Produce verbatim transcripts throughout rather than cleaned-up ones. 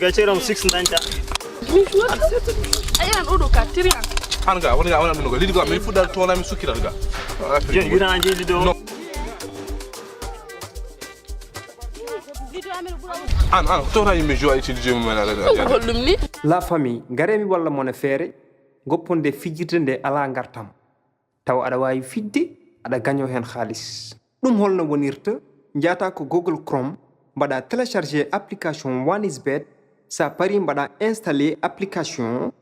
Gacceram six dañta. A yiyan oɗo ka tiri an. An ga woni ga wona ɗum ga lidi ga mi fuɗɗal toona mi sukkiral ga. Jen yurana jeyi ɗo. An an toona yimɓe jowa itti lidi mum en. Holɗum ni? La famille, ngaree mi walla mon e feere, gopponde fijirde nde alaa ngartam. Tawa aɗa waawi fijde, aɗa gañoo heen haalis. Ɗum holno wonirta? Njaata ko Google Chrome, mbaɗa télécharger application One is Bet, sa parii mbaɗa installer application.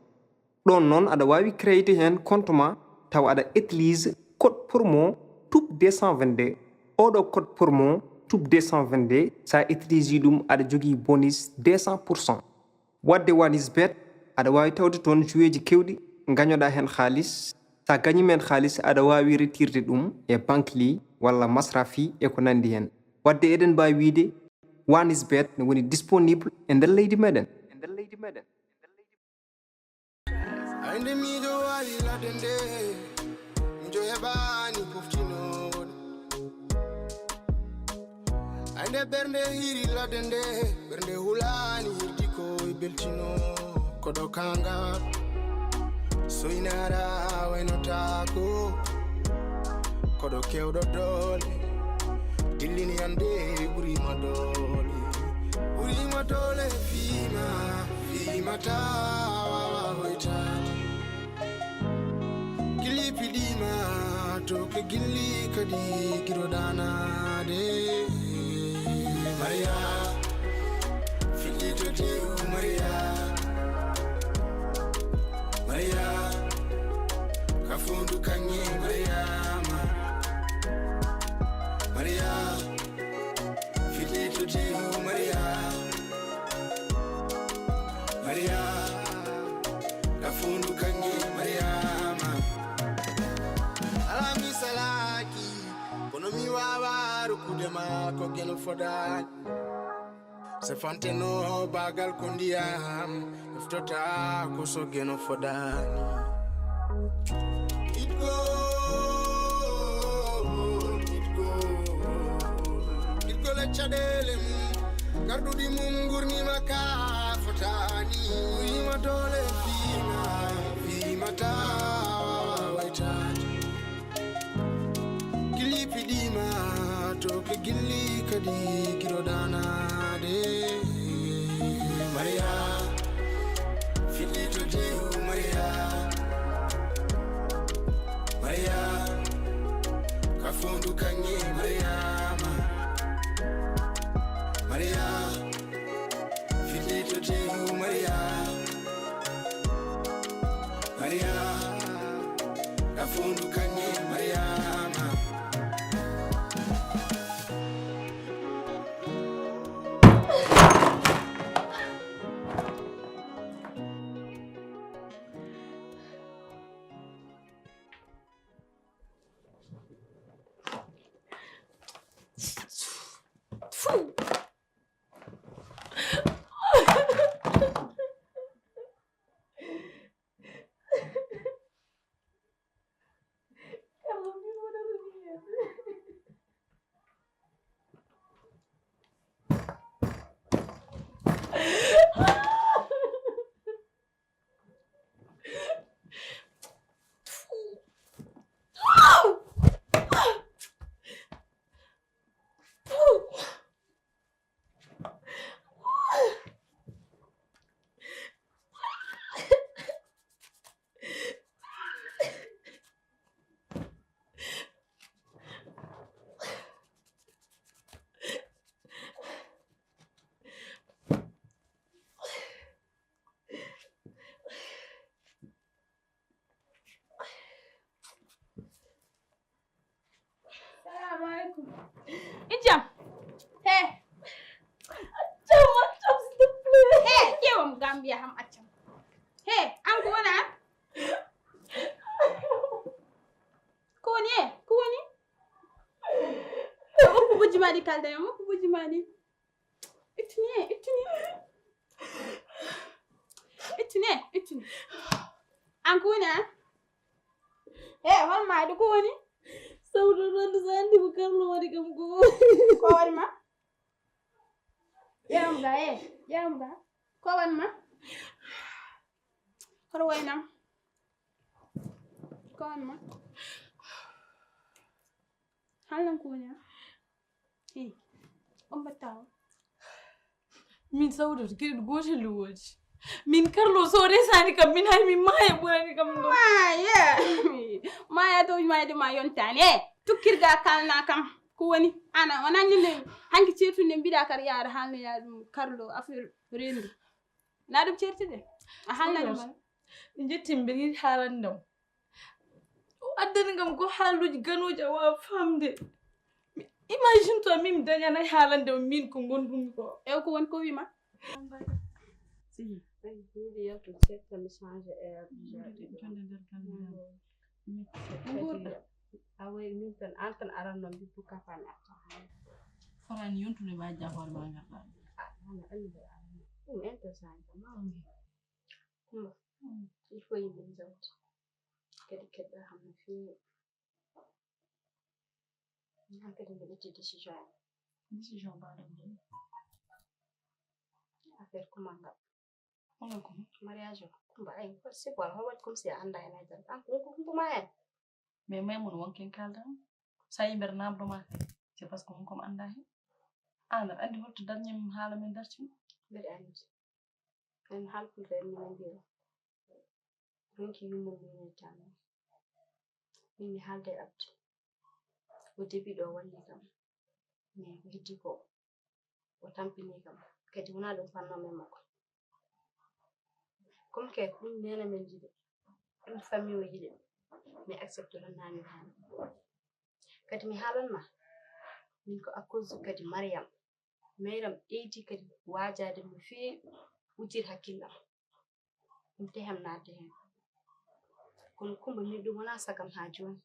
Ɗoon noon aɗa waawi créer heen compte ma, tawa aɗa utilise code promo tube deux cent vingt-deux. Oɗo code promo tube deux cent vingt-deux, sa utilise ɗum aɗa jogii bonus deux cents pour cent. Waɗde One is Bet, aɗa waawi tawde toon joueeji keewɗi, ngañoɗaa heen haalis. So a gañiima heen haalis, aɗa waawi retirde ɗum e Bankly walla Masrafi e ko nanndi heen. Waɗde eɗen mbaawi wiyde One is Bet ne woni disponible e nder leydi meɗen. Ay nde miijo waali ladde nde, miijo heɓaani poftinooɗo. Ay nde ɓernde hiiri ladde nde, ɓernde hulaani hirdi ko e beltino. Koɗo kanga soynara waynotaako. Koɗo kewɗo doole, dillini ande ɓurima doole. Ɓurima doole fiima, fiima ta wawa hoytaade. Gilli piɗima to ke gilli kadi giro danade. Maria, fillito tew Maria. Maria, ka fondu kanye Mariama. Maria, fillito tew Maria. Maria, ka fondu kanye Mariama. Alami salaki, kono mi wawa rukude ma ko geno fodani. Se fanteno bagal ko ndiyam, eftota ko so geno fodani. Itgo, itgo, itgo le caɗele mum, garduɗi mum gurnima ka fotani. Wima dole fima, fima ta wawa waytani. Gilli piɗima to ke gilli kadi kiro danade. Maria, fillito tew Maria. Maria, ka fondu kanye Mariama. Maria, fillito tew Maria. Maria, ka fondu kanye Mariama. Salamu alaikum. Ijam. He. Accam, accam, s'il te plaît. He, ƴeewam Gambia ham accam. He, an ko wona an? Ko woni he? Ko woni? Okku bojji ma ɗi kalda yam, okku bojji ma ɗi. Ittuni he, ittuni. Ittuni he, ittuni. An ko woni an? He, hol ma ɗo ko woni? Sawdo ɗon so anndi ko Carlo waɗi kam ko. Ko waɗi ma? Ƴeewam ga he. Yamga, ko wanma? Kono waynam? Ko wanma? Halnan kuña. Hey, on battawa. Min sawdata keɗen gotel luwoji. Min Carlo so resani kam min hay min maya ɓurani kam ɗo. Maya. Maya to mayde ma yontani. E tukkirga kalna kam. Ko woni ana wona ñinde hanki ceetunde mbiɗa kar yaara halna ya ɗum Carlo affaire rendu. Na ɗum certide. A halnani ma. Ɓe jetti mbiɗa yiɗi haalande mo. O addani kam ko haaluuji ganuuji a waawa faamde. Imagine toi min mi dañanay haalande o min ko ngonɗumi ko. Ew ko woni ko wima? Miɗi yaltu seeɗa mi change air. Jonde nder galle. Nguurɗa. A wayi min tan an tan aran noon mbibbu kafani atta. Forani yontude ma ajja hoore ma ngarɗa. Ana anndi ɗum intéressant. Kumba, il faut yimɓe njawta. Kadi keɗɗa kam no feewi. An kadi mbiɗa itti décision am. Décision mbaɗa ɗum. Affaire Kumba ngal. Hongal Kumba? Mariage o. Kumba, ay, c'est quoi? Hol waɗi comme si a annda hen haydara? An ko Kumba ma hen. Mais Maimouna wonken kalda. Sa yi mbeɗa namdo ma kay. C'est parce que honko mi annda hen. An aɗa anndi holto darñe haala men dartino? Mbeɗa anndi. En haalpulɓe en minen mbiya ronki yummum minen tan. Min mi haalde e Abdi. O debi ɗo walli kam. Mais ko heddi ko o tampini kam. Kadi wona ɗum fanno men makko. Comme que ɗum nena men jiɗi. Ɗum famille o jiɗi. Mi accepte ɗon nani hani. Kadi mi haalan ma. Min ko à cause kadi Mariam. Mariam ɓeydi kadi waajaade mo feewi, wujjir hakkillam. Ɗum teham naatde heen. Kono Kumba min ɗum wonaa sagam haa jooni.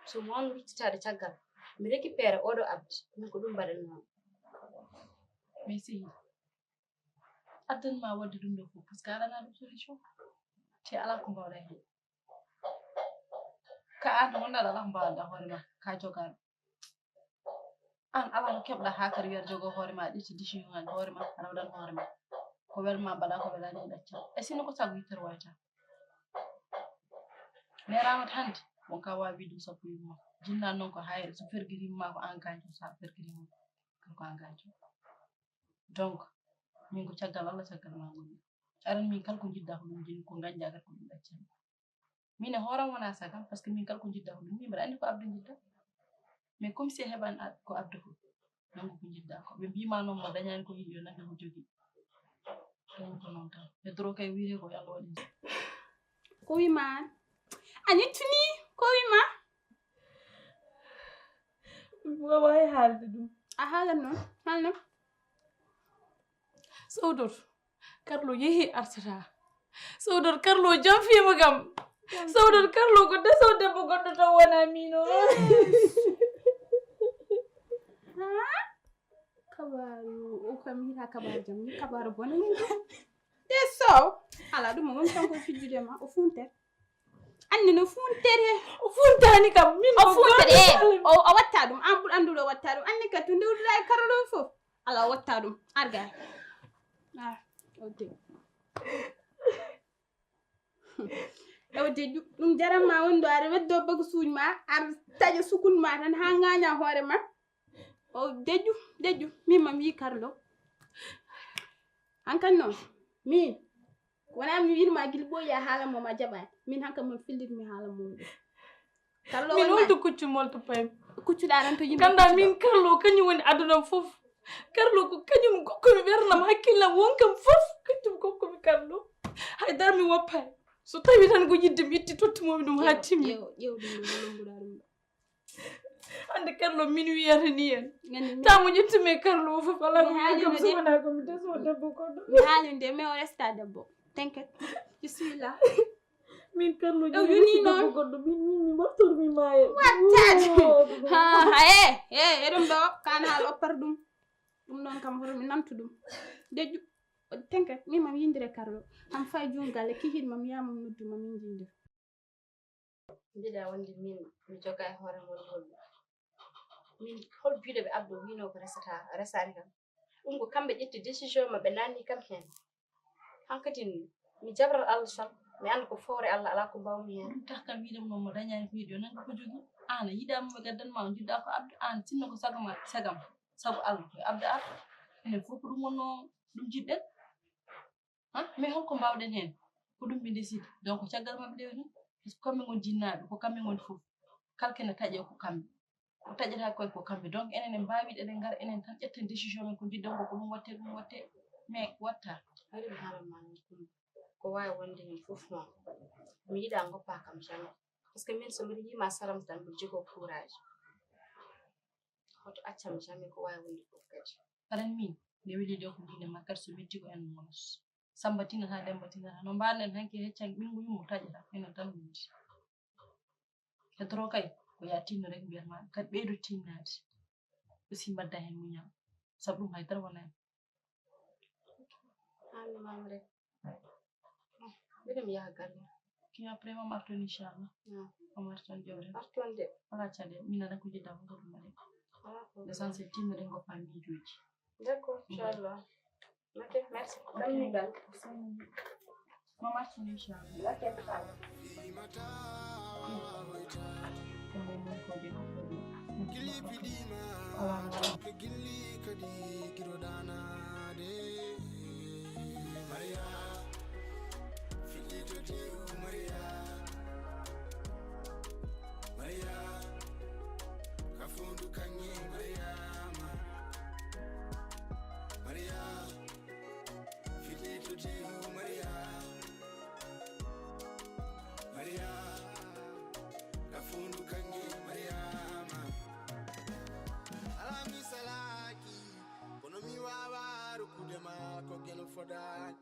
So mi waawno ruttitaade caggal, mi récupéré oɗo Abdi, min ko ɗum mbaɗanmi. Mais si addan ma waɗde ɗum ɗo fof, parce que alana ɗum solution. Te alaa ko mbaawɗa heen. Ka an wonɗa alaa ko mbaawɗa hoore ma, ka jogaaɗo. An alaa ko keɓɗa haa kadi wiyata jogo hoore ma, ƴetti décision ngaji hoore ma, aɗa waɗan hoore ma. Ko welma mbaɗa, ko welani ɗacca. E sinno ko sago yittere wayata. Neraama hannde, won ka waawi ɗum sappo yumma. Jinna noon ko hayre, so fergirima ko an ganjo, sa fergirima ko an ganjo. Donc, min ko caggal Allah, caggal ma ngoni. Aran min kala ko jiɗɗa ko ɗum jini, ko ganjo kadi ko ɗum ɗacca. Min e hooram wona sagam, parce que min kala ko jiɗɗa ko ɗum, min mbaɗa anndi ko Abdou jiɗɗa. Mais comme si a heɓan a- ko Abdou ko, nangu ko jiɗɗa ko. Ɓe mbima noon mo dañani ko yiɗi, yo nangu ko jogii. Ɗum ko noon tan. E doro kay wiyete ko yo Allah waɗi. Ko wima an? A ñittini ko wima? Mi wawa hay haalde ɗum. A haalan noon, haalno? Sawdor, Carlo yehi artata. Sawdor, Carlo janfima kam. Sawdor, Carlo ko deso debbo goɗɗo taw wona min o. Ha? Kabaru o kam yiɗa kabaru jam, ni kabaru bone. Deso. Ala ɗum o woni tan ko fijjude ma, o funter. Anni no funtere. O funtani kam, min o ko funtere. Goto Eh, o, o watta ɗum, an ɓur annduɗo o watta ɗum. Anni ka to ndewduɗa e Carlo fof. Ala o watta ɗum, arga. Ah, o de. O deju, ɗum jaran ma woni ɗo aɗa weddo bagu suuj ma, aɗa taƴa sukun ma tan ha ngaña hoore ma. O deju, deju, min mam yi Carlo. Hankan noon, min wona mi wiɗma gila ɓooyi a haala mom a jaɓani. Min hankan mom fillitmi haala mum ɗo. Carlo min wonma holto kuccu molto paymi. Kuccuɗa tan to yimɓe kanda kuccuɗo. Min Carlo kañum woni aduna fof. Carlo ko kañum gokkumi ɓernam hakkillam wonkam fof kañum gokkumi Carlo. Hay dara mi woppani. So tawi tan ko yidde mi itti tottimomi ɗum ha timmi. Ƴeew ɗum ɗo lombuɗa ɗum ɗo. Hannde Carlo min wiyata ni en. Tamo ƴettumi e Carlo fof ala ko wiyata kam so wona ko mi deso debbo goɗɗo. Mi haalinde mais o resta debbo. T'inquiète. Je suis là. Min Carlo ƴettumi debbo goɗɗo min min mi moftormi maaye. Wattade. Ha ha e e eɗum ɗo kan haal oppar ɗum. Ɗum ɗon kam hoto mi nantu ɗum. Deƴƴu. T'inquiète min mam yindire Carlo. Am fay jun galle kihiɗ mam yamam noddu mam min jindir. Mbiɗa wonde min mi joga e hoore ngol ngol. Min hol biɗo ɓe Abdou wino ko resata resani kam. Ɗum ko kamɓe ƴetti décision maɓɓe, naanni kam heen. Hankadi mi jabrat Allah tan, mi annda ko fowre Allah, alaa ko mbaawmi heen. Ɗum tax kam wiide mo mo dañaani ko yiɗi, o nanngi ko jogii. Aan a yiɗaa mo ɓe gaddan ma, on njiɗɗaa ko abde, aan sinno ko sago ma, sagam, sago Allah, ko abde ar. Enen fof ko ɗum wonnoo ɗum njiɗɗen. Ha? Mais holko mbaawɗen heen? Ko ɗum ɓe ndesidi. Donc, caggal maɓɓe ɗewe ɗum, parce que kamɓe ngoni jinnaaɓe, ko kamɓe ngoni fof. Kala kene taƴe ko kamɓe. Ko taƴata koye ko kamɓe. Donc, enen en mbaawi, eɗen ngara, enen tan ƴetten décision men ko njiɗɗen ko, ko ɗum watte, ɗum watte. Mais watta. Ari mi haalan ma min ɗum. Ko waawi wonde heen fof noon. Mi yiɗaa ngoppa kam jamais. Parce que min so mbiɗa yiima salam tan, mbiɗa jogoo courage. Hoto accam jamais ko waawi wonde fof kadi. Aɗa anndi min, nde weli ɗo ko diine makkat so metti ko en monos. Samba tinata, Demba tinata. No mbaɗen hanki heccan ɓinngu yummo taƴata, enen tan wondi. Hetoro kay, ko ya tinno rek mbiyat ma, kadi ɓeydo tinnaade. Aussi mbadda heen muñal, sabu ɗum hay dara wonani. Aan maam rek. Mbiɗa mi yaha galle. Ki après ma marton, inchallah. Ah. Ma marton jawre. Marton de. Ala caɗe, min ana ko jiɗɗa ko ngam ma de. Ala ko. L'essentiel timmude ngoppa miijuuji. D'accord, inchallah. Ok, merci. Kam mi gal. Ma marton, inchallah. Ok, inchallah. Ko mum ko de ko. Ala. Gilli kadi giroɗanade. Maria, fillito diw Maria. Maria, ka fondu kanye Mariama. Maria, fillito diw Maria. Maria, ka fondu kanye Mariama. Ala mi salaki, kono mi wawa rukude ma ko geno fodani.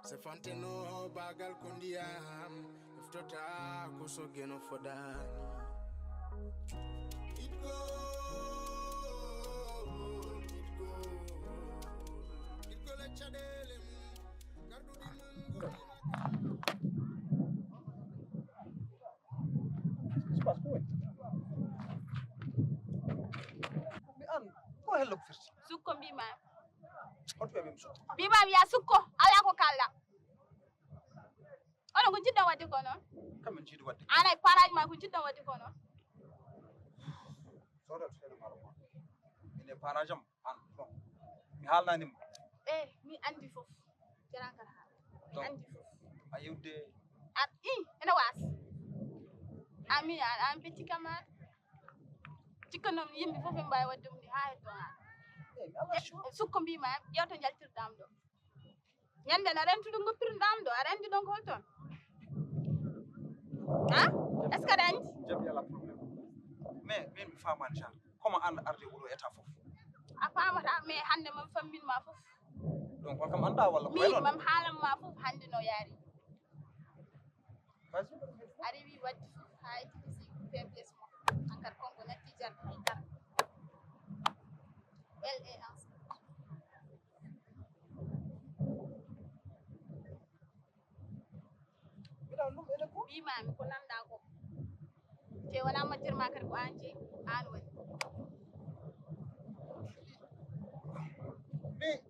Se fanteno bagal ko ndiyam, eftota ko so geno fodani. Itgo, itgo, itgo le caɗele mum, garduɗi mum goni. Qu'est-ce qui se passe? Ko woni? Mais aan, ko hello ko firti? Sukko mbiima. Honto ɓe mbiimi sukko? Mbiima mi ya sukko, alaa ko kaalɗa. Onon ko njiɗɗon waɗde ko noon? Kam min njiɗi waɗde. Aan e paraaji ma ko njiɗɗon waɗde ko noon? Soodat feere maaro ma. Min e paraaji am, aan, bon. Mi haalnaani mo. Eh, mi anndi fof. Jarankar haala. Mi Donc, anndi fof. A yewde. A, i, ene waas. Amin, a, an petti kama. Cikka noon yimɓe fof ɓe mbaawi waɗde ɗum ni haa heddo aan. Eh, mi alaa show. Sukko mbiima, ƴeew to njaltirɗa am ɗo. Ñande na rentude ngoppirɗa am ɗo, aɗa anndi ɗon ko holton? Ha? Est-ce que aɗa anndi? Jaɓi, alaa problème. Mais min mi faamaani tan. Comment aan arde oɗo état fof? A faamata, mais hannde mam fammin ma fof. Donc, on kam annda walla ko min waylon? Mam haalan ma fof hannde no yaari. Vas-y. A rewi waɗde fof haa itti faiblesse mo. Hankar kon ko natti jarde hay dara. Elle est enceinte. Mbiɗa ɗum ene ko? Mbimami ko nanɗa ko. Te wona majjir ma kadi ko an jeyi, an woni. Mais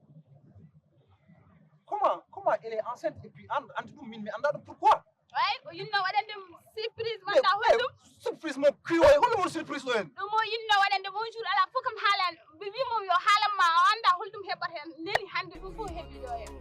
comment, comment elle est enceinte et puis an, anti ɗum min mi annda ɗum pourquoi? Way, o yinno waɗande mo surprise, mi annda holɗum. Surprise mo ki way, holɗum woni surprise ɗo hen? Ɗum o yinno waɗande mo un jour ala fof kam haalan, ɓe wi mo yo haalan ma, o annda holɗum heɓata hen. Neli hannde ɗum fof heɓi ɗo hen.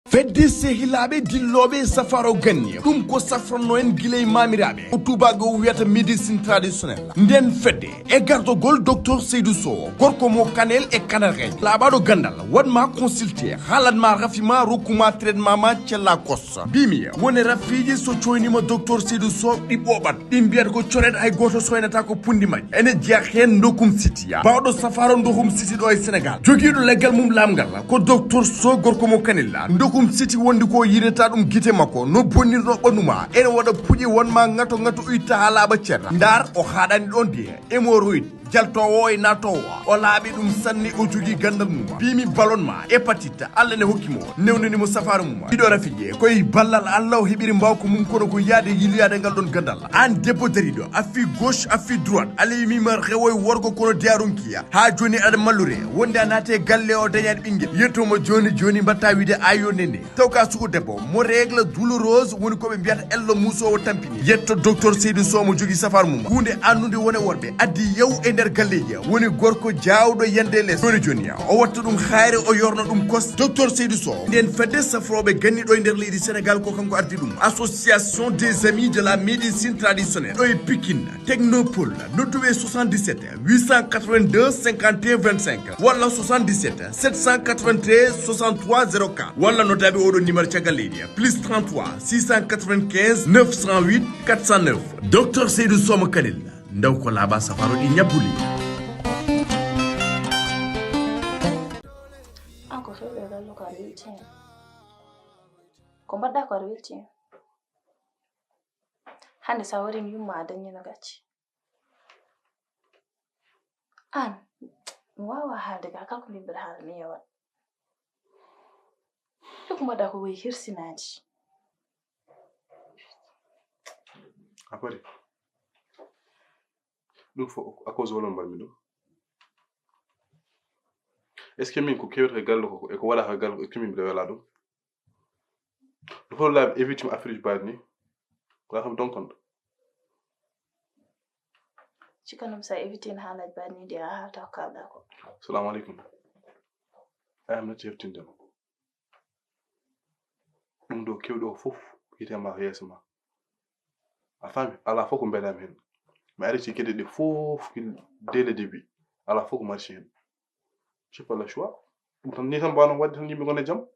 Fedde sehilaaɓe dillooɓe e safaro ganni, ɗum ko safranno en gila e maamiraaɓe. O tubaako o wiyata médecine traditionnelle. Nden fedde e gardogol docteur Seydou Sow, gorko mo Kanel e Kanarel. Laaɓaaɗo ganndal, waɗ ma consulté, haalat ma rafi ma, rokku ma traitement ma, cella kos. Mbimi, woni rafiiji so coynima docteur Seydou Sow ɗi ɓooɓat. Ɗi mbiyata ko coreɗe, hay gooto soynata ko pundi majji. Ene jeeya heen Ndokum City. Baawɗo safaro Ndokum City ɗo e Sénégal. Jogiiɗo leggal mum laamngal ko docteur Sow gorko mo Kanilla. Ndokum City wondi ko yiɗata ɗum gite makko. No bonnirno ɓandu ma. Ene waɗa puƴe won ma ŋato ŋato itta haa laaɓa cerra. Ndaar o haaɗani ɗon de. Hémorroïde. Jaltoowo e naatoowo, o laaɓi ɗum sanne, o jogii ganndal mum. Piimi ballon ma, hépatite, Allah ne hokki mo, newnani mo safaaru mum. Ɗiɗo rafiji, ko e ballal Allah o heɓiri mbawka mum, kono ko yaade yiloyaade ngal ɗon ganndal. Aan debbo dariiɗo, a fii gauche, a fii droite, a lewi mimar rewo e worgo kono de a ronki. Haa jooni aɗa mallore, wonde a naati e galle o dañaani ɓinngel. Yettooma jooni jooni mbaɗta wiide ayo nene. Taw ka suku debbo, mo règle douloureuse woni ko ɓe mbiyata ello muusoowo tampini. Yetto docteur Seydou Sow mo jogii safaaru mum. Huunde anndude wone worɓe, addi yaw e nder galleeji. Woni gorko jaawɗo yande les. Jooni jooni, o watta ɗum hayre, o yorna ɗum kos. Docteur Seydou Sow. Nden fedde safrooɓe ganniɗo e nder leydi Sénégal ko kanko ardi ɗum. Association des amis de la médecine traditionnelle. Ɗo e Pikine, Technopole, nodduɓe soixante-dix-sept, huit cent quatre-vingt-deux, cinquante et un, vingt-cinq, walla soixante-dix-sept, sept cent quatre-vingt-treize, soixante-trois, zéro quatre, walla noddaɓe oɗo numéro caggal leydi, plus trente-trois, six cent quatre-vingt-quinze, neuf cent huit, quatre cent neuf. Docteur Seydou Sow mo Khalil, ndaw ko laaɓa safaro ɗi ñabbuli. An ko fewɓe gallo ko aɗa welti hen. Ko mbaɗɗa ko aɗa welti hen. Hannde sa warin yumma a daññino gacce. Aan, mi waawaa haalde gaa, kala ko mbiy mbeɗa haala, mi yewat. Ɗum ko mbaɗa ko wayi hirsinaade. A foti. Ɗum fof à cause wolo mbaɗmi ɗum. Est-ce que min ko kewta e galle ko, e ko waɗa e galle ko, est-ce que min mbiɗa wela ɗum? Ɗum fof laabi évite mi affaire uji baɗi ni. Wala kam donkonɗo. Cikkanum sa évitino haalaaji baɗi ni ɗi a haalta ko kalɗa ko. Assalamu alaikum. I am not heftinde mo. Ɗum ɗo kewɗo o fof hite ma yeeso ma. A faami? Alaa fof ko mbeɗami heen. Mi ariti geɗe ɗe fof dès le début. Alaa fof ko marche heen. C'est pas le choix. Ɗum tan ni tan mbaawno waɗde tan yimɓe ngona jam.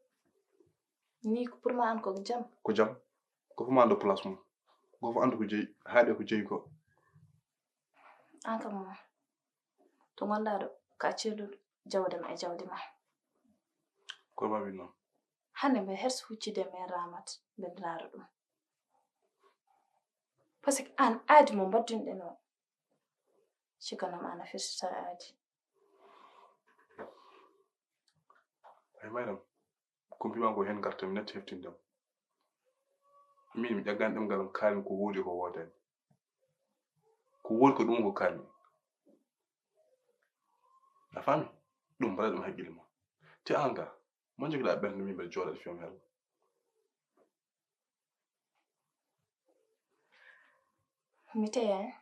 Ni ko pour ma an ko jam. Ko jam. Ko fof ma anndu place mum. Ko fof anndu ko jeyi, haaɗe ko jeyi ko. An kam to ngonɗa ɗo ka celluɗo jawde ma e jawdi ma. Ko mbawi noon. Hannde mbe herso huccude men Ramat mbe raara ɗum. Parce que an aadi mo mbaddunɗen o. Cikanam ana firtita aadi. Ay mayram, ko mbiima ko heen ngartam natti heftinde mo. Min mi ƴaggan ɗemngal am kaalen ko woodi ko woodani. Ko woodi ko ɗum ko kaalen. A faami? Ɗum mbaɗa ɗum hakkille ma. Te aan ga, mo jogiɗa ɓernde min mbeɗa jooɗa fiyam hel. Mi teya en.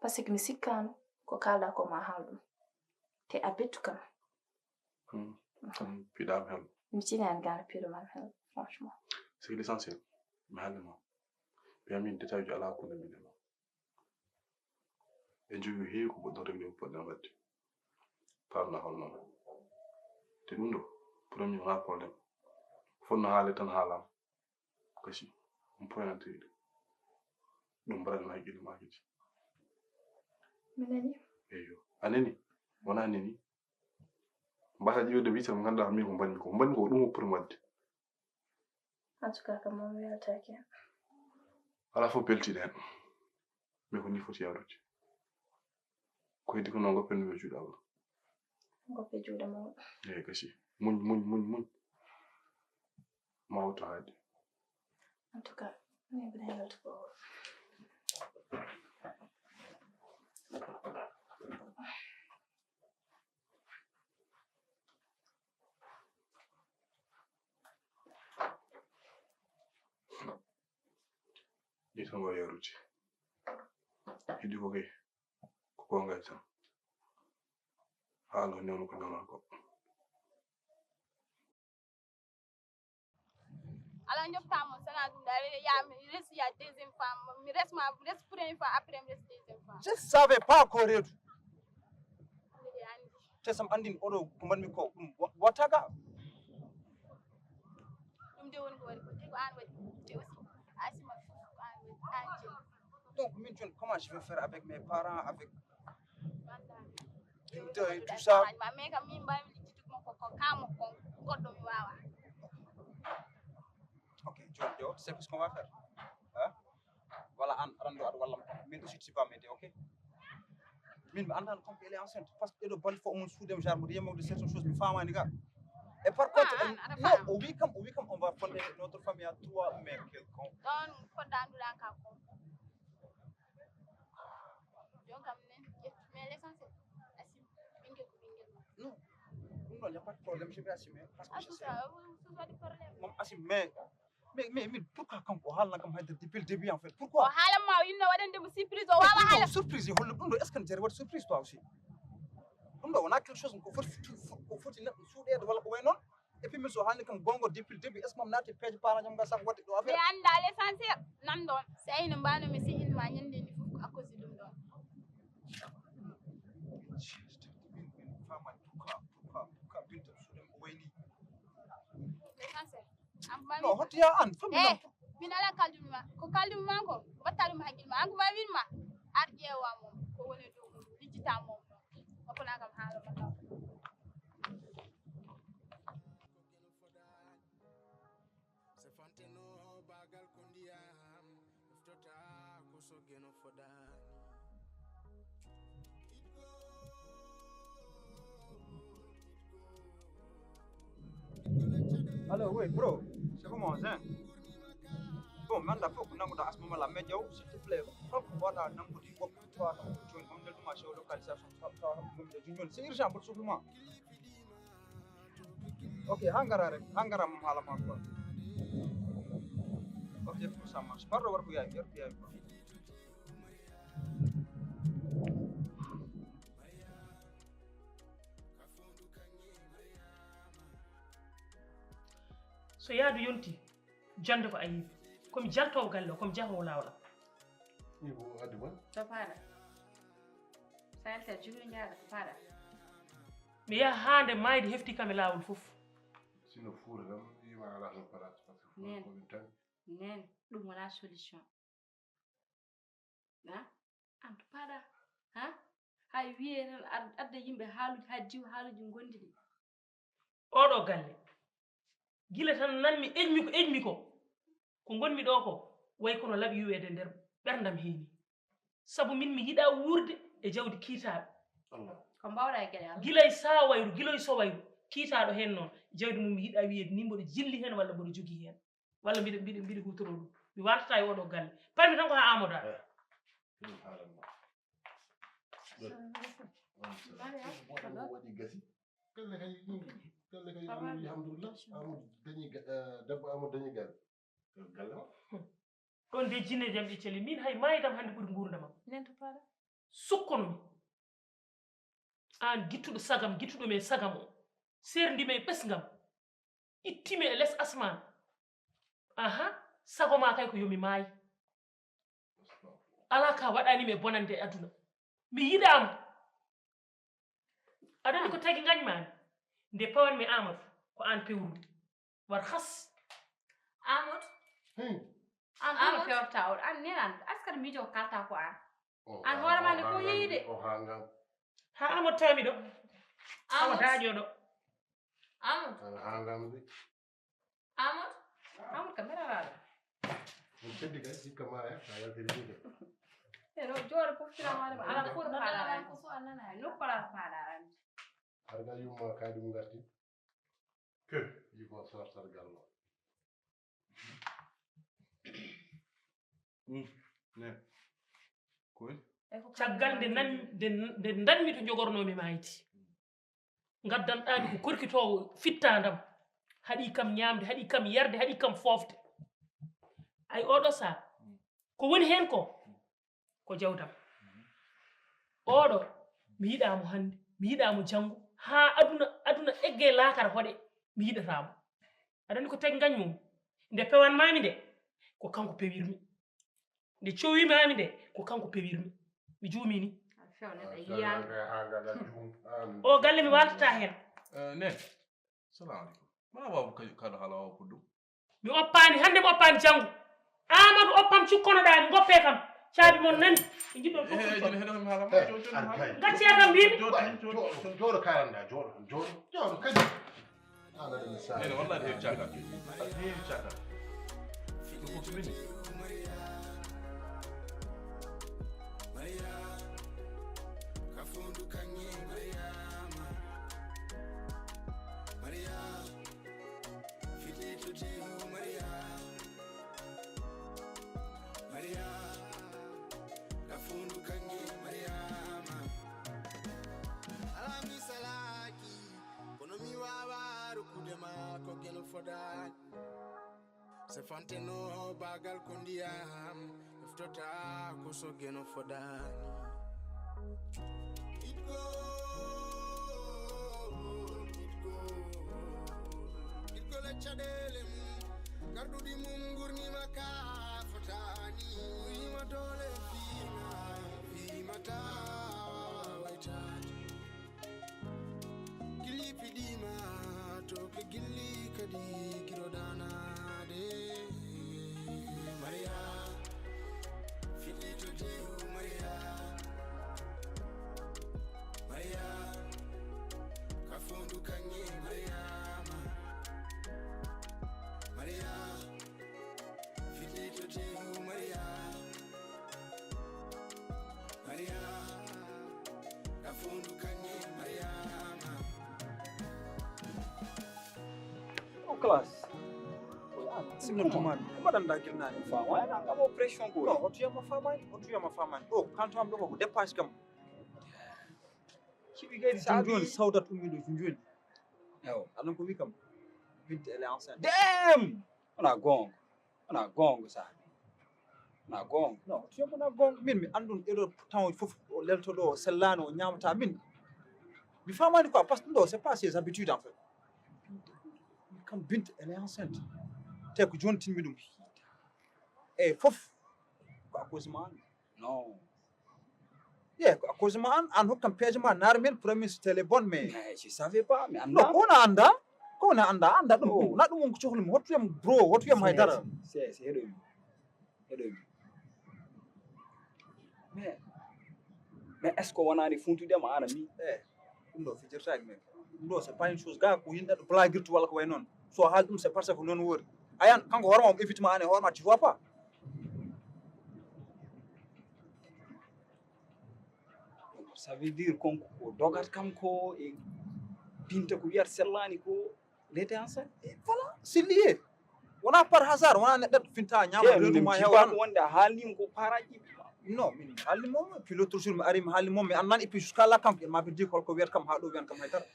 Parce que mi sikkaano ko kaalɗa ko ma haal ɗum. Te a bettu kam. Hmm. Mhm. Kam piɗam hel. Mi tinaani gaa no piɗo man hel, franchement. C'est l'essentiel. Mi haalde ma. Mbiya min détail ji alaa ko nemi ɗum. E jogi heewi ko poɗɗen régler ko poɗɗen waɗde. Pamna hol noon. Te ɗum ɗo, premier wonaa problème. Fotno haale tan haalaama. Kasi, on point entrée. Ɗum mbaɗan ma hakkille ma kadi. Mi nani. Eyyo. A nani? Wona nani? Mbasa ƴiwde witere mo ngannduɗaa min ko mbaɗmi ko. Ko mbaɗmi ko ɗum o pour waɗde. En tout cas, kam moom weltaaki. Alaa fof beltiiɗo heen. Mais ko nii foti yaarude. Ko heddi ko noon ngoppen mi juuɗe Allah. Ngoppe juuɗe mawɗo. Eeyi, kasi. Muñ, muñ, muñ, muñ. Mawto haade. En tout cas, min mbiɗa yalta ko. Ɗi tan wawi yarude. Heddi ko kay ko gonga e tan. Haala ko newno ko newno ko. Ala njofta mo sana ɗum da ya mi resi ya deuxième femme, mi resi ma mi resi première fois, après mi resi deuxième fois. Je savais pas ko reedu. Mbiɗa andi. Te sam andin oɗo ko mbanmi ko ɗum wa- watta ga. Ɗum de woni ko waɗi ko de ko an waɗi. Te aussi asima fof ko an waɗi an jeyi. Donc min joni comment je vais faire avec mes parents, avec tout ça? Mais kam min mbawi lijjitude mo ko ko kamo kon goɗɗo mi wawa. Ok, joni yo c'est ce qu'on va faire. Hein? Voilà, an aɗa ɗo aɗa wallam. Min aussi tu vas m'aider, ok? Min mi anndaano comme elle est enceinte, parce que ɗeɗo balɗe fof omo suude am, genre mboɗo yiyamo de certaines choses mi faamaani ga. Et par contre, Ah, elle- ah, aɗa non, faama. O wi kam, o wi kam on va fonder notre famille à trois, mais quelqu'un. Ɗon ko danduɗa ka ko. Jon kam nen ƴettu mais l'essentiel assume ɓingel ko ɓingel ma. Non, ɗum ɗon, y a pas de problème, je vais assumer, parce que je sais. Asusa, susa waɗi problème. Moom assume, mais mais mais min pourquoi kanko o haalna kam haydara depuis le début en fait? O Pourquoi? haalan ma o inno waɗande mo surprise o wawa haala. Surprise e holno ɗum ɗo? Est-ce que ne jari waɗ surprise toi aussi? Ɗum ɗo wona quelque chose ko foti ko foti neɗɗo suuɗede walla ko way noon. Et puis min so haalni kam gonga depuis le début, est-ce que mam naati peeje paana jam ngal sax waɗde ɗo Mi affaire? Annda l'essentiel nan ɗon. Si ayino mbano mi sihil ma ñande ni fof ko à cause de ɗum ɗon. Min min faamaani pourquoi pourquoi pourquoi Binta suuɗam o wayni? L'essentiel. Am ma Non, hoto ya an fami Eh, non. Min ala kaldumi ma ko kaldumi ma ko batta ɗum hakkil ma an ko ma win ma ar ƴeewa mum ko woni e dow mum lijjita mum ɗon o kona kam haala ma taw. Se fantino bagal ko ndiyam uftota ko so geno fodani. Alors oui bro, c'est comment hein? Bon, mi annda fof ko nannguɗaa asma mala mais jaw s'il te plaît, holko mbaɗa nanngude woɓɓe tawata ko jooni on nelduma géolocalisation tawata ko gomɗe joni joni, c'est urgent mboɗo sohli ma. Ok, ha ngara rek, ha ngara mom haala ma quoi. Ok, pour ça marche. Pardon, war ko yaay, war ko yaay quoi. So yaadu yonti, jonnde ko a yiifi. Ko mi jaltoowo galle o, ko mi jahoowo laawol am. Ibu Adima. To paɗa. Salta julo njaɗa to paɗa. Mi yaha haa nde maayde hefti kam e laawol fof. Sino fuura tan yima ala to paɗa parce que fuura Nen. Ko ɗum tan. Nen ɗum wala solution. Ha? An to paɗa. Ha? Hay wiye tan ad- adda yimɓe haaluji ha diw haaluji gondi ɗi. Oɗo galle, gila tan nanmi eñmi ko eñmi ko, ko ngonmi ɗo ko way kono laɓi yuweede nder ɓerndam heeni. Sabu min mi yiɗa wuurde e jawdi kiitaaɗo. Allah. Ko mbawɗa e geɗe Allah. Gilay saa wayru, gilay so wayru, kiitaaɗo heen noon, jawdi mum mi yiɗa wiyeede ni mboɗo jilli heen walla mboɗo jogii heen. Walla mbiɗa mbiɗa mbiɗa huutoroo ɗum. Mi wartataa e oɗo galle. Parmi tan ko haa Amadou Aɓe. Ɗum haalan ma. Ɗum waɗi gasi. Galle kay ɗum. Galle kay ɗum alhamdulillah. Amadou dañi ga- eh, debbo Amadou dañi galle. Galle ma. Ɗon de jinne jam e celi min hay maayidam hannde ɓuri nguurndam am. Nen to paɗa. Sukkonomi. Aan gittuɗo sagam, gittuɗo mi e sagam o. Seerndi mi e ɓesngam. Itti mi e les asmaan. Aha, sago ma kay ko yo mi maay. Alaa ka waɗani mi e bonande e aduna. Mi yiɗaama. Aɗa anndi ko tagi ngañmaami? Nde pawanmi Amadou, ko aan pewrumi. War has. Amadou. Hmm. An ɗum pewta oɗo an nenan askata miijo ko kalta ko an. An hoore ma nde ko yeyi de. O haa ngam. Haa Amadou tawi mi ɗo. Awa Amadou. Daaƴo ɗo. Amadou. An haa ngam de. Amadou. Amadou ka mera raɗo. On teddi kay sikka ma ya ka yaltiri ni de. Eno jooɗo fof fira hoore ma ala fof ɗo paɗa an. Nokku ala ko paɗa an. Arga yumma kay ɗum ngarti. Ke yiko sortar gallo. Ne. Koy. Caggal nde nan nde nde danmi to jogornomi maaydi. Ngaddanɗaami ko korkitoowo fittaandam. Haɗi kam ñaamde, haɗi kam yarde, haɗi kam foofde. Ay oɗo saa ko woni heen ko ko jawdam. Oɗo mi yiɗaa mo hannde, mi yiɗaa mo janngo haa aduna aduna egge laakara hoɗe mi yiɗataa mo. Aɗa anndi ko tagi ngañ mum? Nde pewanmaami nde ko kanko pewirmi. Nde cowimami nde ko kanko pewirmi. Mi juumini. O galle mi waltata heen. Ne. Salamu aleykum. Ma waw kañum kaɗo haala wawa ko ɗum. Mi oppaani hannde mi oppaani janngo. Amadou oppam cukkonoɗaa mi ngoppe kam. Caabi mon nani. Ɓe njiɗɗon fof. Gaccee kam mbiimi. Jooɗo karanɗa jooɗo jooɗo jooɗo kadi. Ene wallahi heewi caggal. Heewi caggal. Ɗum fof mini. Kanye Mariama, Maria, Filito Jehu Maria, Maria, Kafundu Kanye Mariama. Alami Salaki, kono mi wawa rukude ma ko geno fodani. Se fanteno bagal ko ndiyam, eftota ko so geno fodani. Itgo, itgo, itgo le caɗele mum, garɗuɗi mum gurnima ka fotani. Uyima dole fima, fima tawa waytani. Gilli piɗima to ke gilli kadi kiro danade. Maria, filito Jehu Maria. Maria, Kafundu Kanye Mariama. Maria, Filito Jehu Maria. Maria, Kafundu Kanye Mariama. O classe. Simno tumani. Mbaɗan da gilnani. Fama ena ngam oppression ko. No, o tuyama famani, o tuyama famani. O kanto am ɗo ko dépasse kam. Kiwi gaydi sa joni sawdat ummiɗo joni. Ewo, anon ko wi kam. Binte elle est enceinte. Dem! Wona gonga. Wona gonga sa. Wona gonga. Non, tuyama wona gonga. Min mi andun eɗo temps fof o lelto ɗo o sellani o ñamata min. Mi famani quoi parce que ɗo c'est pas ses habitudes en fait. Kam binte elle est enceinte. Te ko joni tinmi ɗum. E fof ko à cause ma an. Non. Ye ko à cause ma an an hokkam peeje ma nar men premier c'était les bonnes mais. Mais je savais pas mais anda. Non ko wona anda. Ko wona anda anda ɗum na ɗum on ko cohlumi hottuyam bro hottuyam haydara. C'est c'est heɗomi. Heɗomi. Mais mais est ce que wonani funtudema ana mi. E ɗum ɗo fijirtaki men. Ɗum ɗo c'est pas une chose ga ko yimɓe ɗo blagirtu walla ko way noon. So haali ɗum c'est parce que noon wori. Ayan kanko hoorema omo évite ma an e hoorema tu vois pas. Ça veut dire kon ko dogat kam ko e binta ko wiyata sellani ko lete enceinte. Voilà c'est lié. Wona par hasard wona neɗɗo finta ñama reedu ma hewa. Wonde a haalnima ko paraji. Non min haalnimomo puis l'autre jour mi ari mi haalnimomo mi annani et puis jusqu'à là kanko il m'avait dit holko wiyata kam ha ɗo wiyan kam haydara.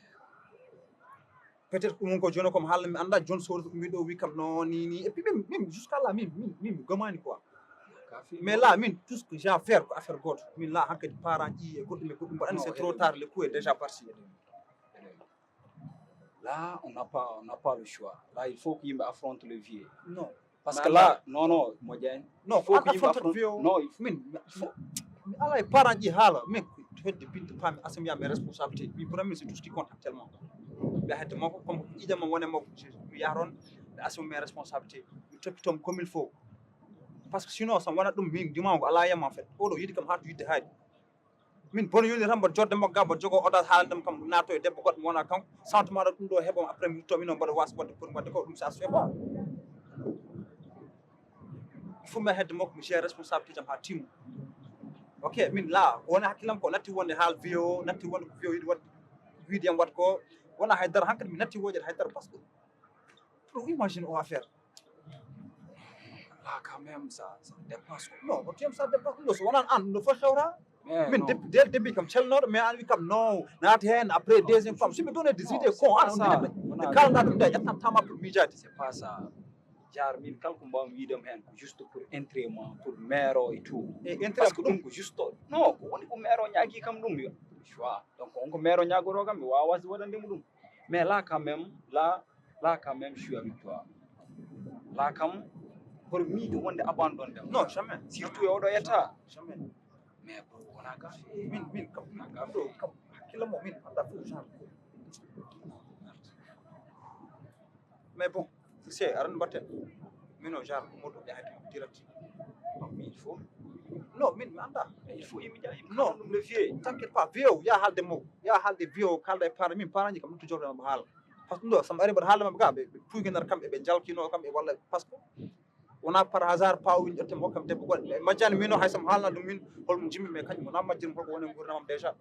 Peut être ɗum ko joni komi haalna mi anda joni sowrata ko mbiɗo wi kam no ni ni et puis même même jusqu'à là min min min mi gomani quoi. Mais là min tout ce que j'ai à faire ko affaire goto min là hankadi parent ƴi e goɗɗum e goɗɗum mbaɗani c'est trop tard le coup est déjà parti. Là on n'a pas on n'a pas le choix là il faut que yimɓe affronte le vieux. Non. Parce que là non non moƴƴani. Non faut ko yimɓe affronte vieux. Non il faut min mi ala e parent ƴi haala min hedde binde paami asamiya mes responsabilité mi premier c'est tout ce qui compte actuellement. Mbiya hedde makko comme ƴiƴam mam wone makko mi yaha toon mi assume mes responsabilité mi toppitomo comme il faut. Parce que sinon so wona ɗum min ndimama ko ala yam en fait oɗo yiɗi kam ha to yidde haali. Min bono yoni tan mboɗo jodde makko ga mboɗo jogo oɗa haalande mo kam nato e debbo goɗɗo mo wona kanko santuma ɗo ɗum ɗo heɓom après mi rutto min o mboɗo wasa wadde pour wadde ko ɗum ça se fait pas. Fo mi hedde makko mi gère responsabilité am ha timmo. Ok min la ko woni hakkillam ko natti wonde haal vieux o natti wonde ko vieux o yiɗi wadde wiide yam wat ko wona haydara hankadi mi natti wojede haydara parce que pour imagine o affaire. Là quand même ça ça dépasse quoi. Non o tiyam ça dépasse ɗum ɗo so wonan an ɗum ɗo fof hewta. Min debbi del debbi kam celnoɗo mais an wi kam non naati hen après deuxième femme si mi donne des idées con an on digaɓe ɓe kalna ɗum nde ƴettan tama pour miijade. C'est pas ça. Jar min kala ko mbawmi wiidem hen ko juste pour intérêt ma pour maire o et tout. E intérêt parce que ɗum ko juste non ko woni ko maire o ñaagi kam ɗum yo choix donc on ko maire o ñaagoto kam mi wawa wasde waɗandemo ɗum. Mais là quand même là là quand même je suis avec toi. Là kam hoto miijo wonde abandonné dem. Non jamais. Surtout e oɗo état. Jamais. Mais bon wona gaf. Min min kam wona gaf ɗo kam hakkille mo min anda fof genre. Mais bon c'est aran mbatten. Min o genre moto ɓe hadi direct. Donc il faut non min mi anda. Il faut yimɓe jaa yimɓe non ɗum le vieux. T'inquiète pas vieux ya haalde mo ya haalde vieux kalda e parent min parent ji kam ɗum to jorɗo mo haala. Parce que ɗo so mbaɗi mbaɗa haalde maɓɓe ga ɓe puyginata kamɓe ɓe jalkino kamɓe walla parce que wona par hasard pa o win ƴette mo kam debbo goɗɗo e majjani min o hay somo haalna ɗum min holmo jimmi mais kañum wona majjirmi holko woni gurdamam déjà.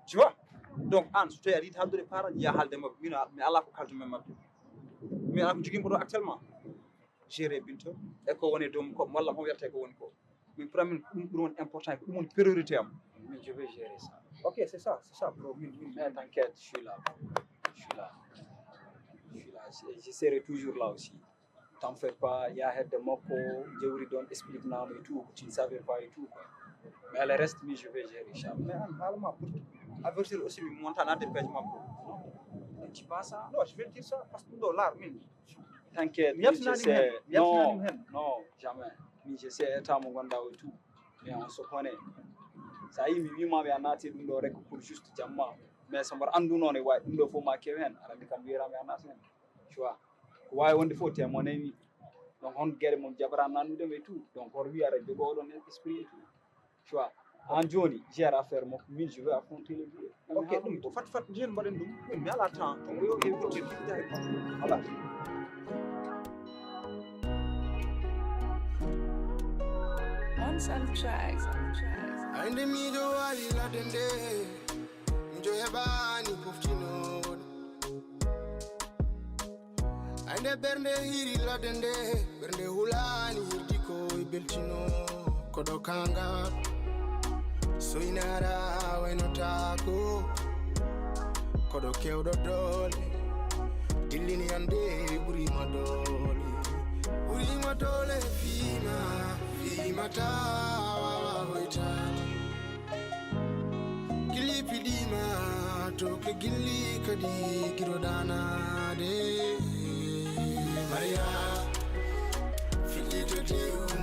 Tu vois? Donc, an, so tawi aɗa yiɗi haaldude parent, yaa haalde maɓɓe. Min, mi alaa ko kaldumi e maɓɓe. Mi alaa ko jogiimi ɗo actuellement. Gérer Binta. E ko woni e dow mum ko, walla mo wiyata ko woni ko. Min, pour min, ɗum, ɗum woni important, ko ɗum woni priorité am. Mais je vais gérer ça. Ok, c'est ça, c'est ça, bro. Min, min, mais t'inquiète, je suis là. Je suis là. Je suis là. Je, je serai toujours là aussi. T'en fais pas, yaa hedde makko, jewri ɗon, explique naama et tout, tu ne savais pas et tout, quoi. Mais le reste, mi, je vais gérer, inchallah. Mais an, haalma pour avertir aussi, mi monta naatde page makko. Non, ne dis pas ça. Non, je vais dire ça, parce que ɗum ɗo laar min. T'inquiète, mi yaltinani mo heen, mi yaltinani mo heen. Non, jamais. Mi, je sais état mo ngonɗa o et tout. Mais on se connaît. So a yii mi wiima mi a naati ɗum ɗo rek pour juste jamma. Mais so mboɗo anndu noon e wawi ɗum ɗo fof ma kew heen, aɗa anndi kam wiyata mi a naati heen. Tu vois, ko wawi wonde fof témoin mi. Donc hon guerre mon jabara nannude mais tout. Donc hor wiyata jogo oɗon esprit et tout. Tu vois, an joni gère affaire mo, min je veux affronter le vieux. Ok, ɗum ko fat fat jeni mbaɗen ɗum. Min mi ala temps. Ko yo e wutte. Voilà. On some tracks. Ande mijo wali ladde nde. Mijo heɓani poftinoɗo. Ande ɓernde hiri ladde nde. Ɓernde hulani hirdi ko e beltino. Koɗo kanga. Soynara waynotako. Koɗo kewɗo doole. Dillini ande ɓurima doole. Ɓurima doole fima. Fima tawa hoytani. Gilli piɗima to ke gilli kadi giro danade. Maria, fillito tewu